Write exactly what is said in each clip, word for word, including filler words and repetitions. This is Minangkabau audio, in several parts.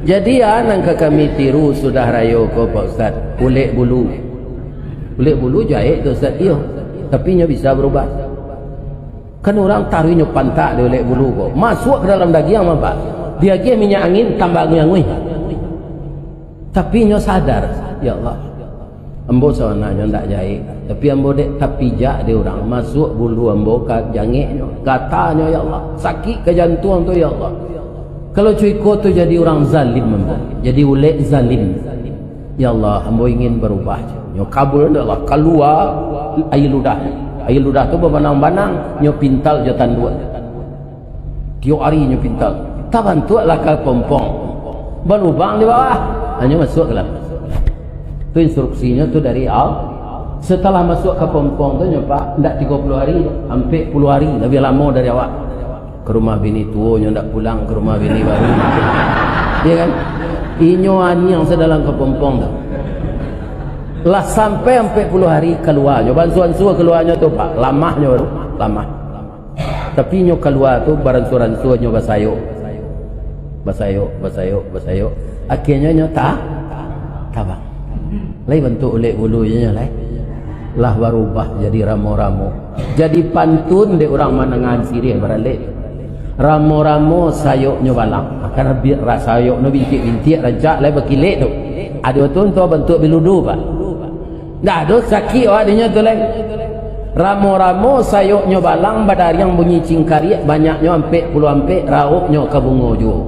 Jadi, a nan ka kami tiru sudah rayo ko, Pak Ustaz, ulek bulu. Ulek bulu jahek tu, Ustaz, iyo. Tapi nyo bisa barubah. Kan urang taruih nyo pantak di ulek bulu ko. Masuak ka dalam dagiang, Pak. Diagiah minyak angin, tambah anguih-anguih. Tapi nyo sadar, "Ya Allah, ambo sabananyo ndak jahek, tapi ambo dek tapijak dek urang, masuak bulu ambo ka jangeknyo, gatanyo, ya Allah, sakik ka jantuang tu, ya Allah." Kalau co iko tu jadi urang zalim ambo, jadi ulek zalim. "Ya Allah, ambo ingin barubah." Nyo kabul dek Allah, kalua aia ludah. Aia ludah tu babanang-banang, nyo pintal jo tanduak. Tiok ari nyo pintal. Tabantuaklah kapompong. Balubang di bawah. Hanyo masuak ka dalam. Tu instruksinyo tu dari Allah. Setelah masuak kapompong tu nyo, Pak, ndak tigo puluah hari, ampek puluah hari, labiah lamo dari awak. Ka rumah bini tuo nyo ndak pulang, ka rumah bini baru. Iyo kan? Inyo aniang sadalam kapompong tu. Lah sampai ampek puluah hari kaluanyo, baansua-ansua kaluanyo tu, Pak. Lamahnyo baru, lamah. Tapi nyo kalua tu baransua-ransua nyo basayok. Basayok, basayok, basayok. Akhianyo nyo ta-, tabang. Lai bantuak ulek bulu nyo lai. Lah barubah jadi ramo-ramo. Jadi pantun dek urang manangahan siriah baralek. Ramo-ramo sayoknyo balang. Karano bi-, ra-, sayoknyo bintiak-bintiak rancak lai bakilek tu. Ado tu untuak bantuak biludu, Pak. Ndak ado sakik awak dinyo tu lai. Ramo-ramo sayoknyo balang, badariang bunyi cingkariak, banyaknyo ampek puluah ampek, rauknyo ka bungo juo.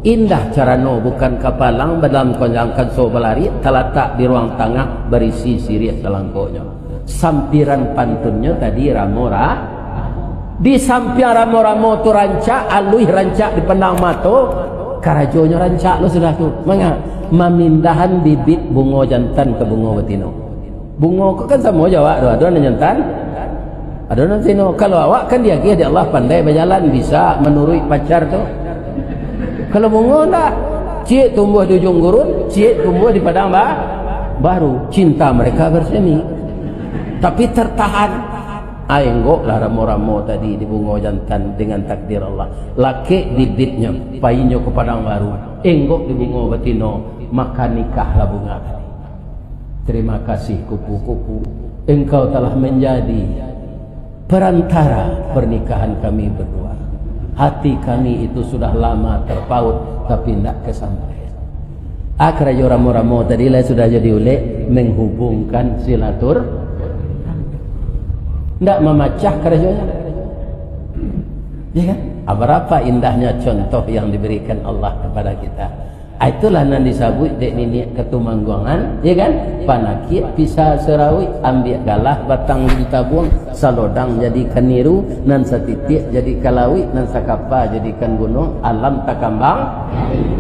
Indah carano bukan kapalang, badalam konjang kanso balariak, talatak di ruang tangah, barisi siriah salangkonyo. Sampiran pantunnyo tadi ramo ra-, di sampiang ramo-ramo tu rancak, aluih rancak dipandang mato, karajonyo rancak lo sudah tu. Manga? Mamindahan bibit bungo jantan ka bungo batino. Bungo ko kan samo jo awak tu, ado nan jantan, ado nan batino. Kalau awak kan diagiah dek Allah pandai bajalan, bisa manuruik pacar tu. Kalau bungo ndak, ciek tumbuah di ujuang gurun, ciek tumbuah di padang ba-, baru. Cinta mereka bersemi. Tapi tertahan. Ah, enggoklah ramo-ramo tadi di bungo jantan dengan takdir Allah. Lakek bibitnyo, painyo ka padang baru. Enggok di bungo batino, maka nikahlah bunga tadi. Terima kasih kupu-kupu, engkau telah menjadi perantara pernikahan kami berdua. Hati kami itu sudah lama terpaut, tapi ndak kesampaian. Ah, karajo ramo-ramo tadi lah sudah jadi ulek, menghubungkan silatur-, ndak mamacah karajonyo. Ya kan? Ah, berapa indahnya contoh yang diberikan Allah kepada kita. Ah, itulah nan disabuik dek niniak katumangguangan, ya kan? Panakiak pisa sarawik, ambiak galah batang di tabuang, salodang jadikan niru, nan satitiak jadikan lawik, nan sakapa jadikan gunuang, alam takambang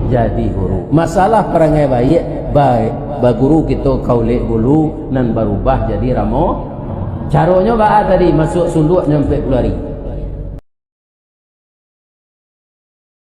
jadi huru. Masalah parangai baiak, ba-, baguru kito ka ulek bulu, nan barubah jadi ramo. Caronyo baa tadi, masuak sunduak nyo ampek puluah ari.